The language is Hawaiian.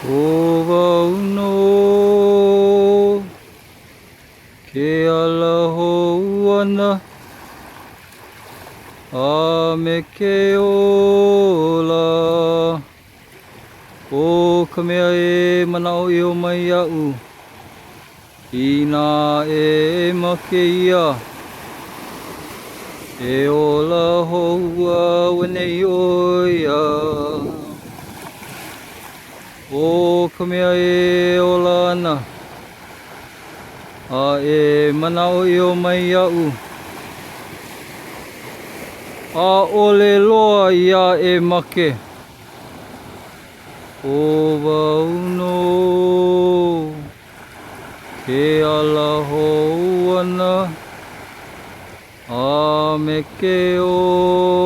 ʻO wau nō ke ala hou ʻana a me ke ola. ʻO ka mea e manaʻoʻiʻo mai iaʻu, inā e make ia, e ola hou auaneʻi ʻo ia. ʻO ka mea e ola ana, a e manaʻoʻiʻo mai iaʻu, ʻaʻole loa ia e make. ʻO wau nō ke ala hou ʻana a me ke ola.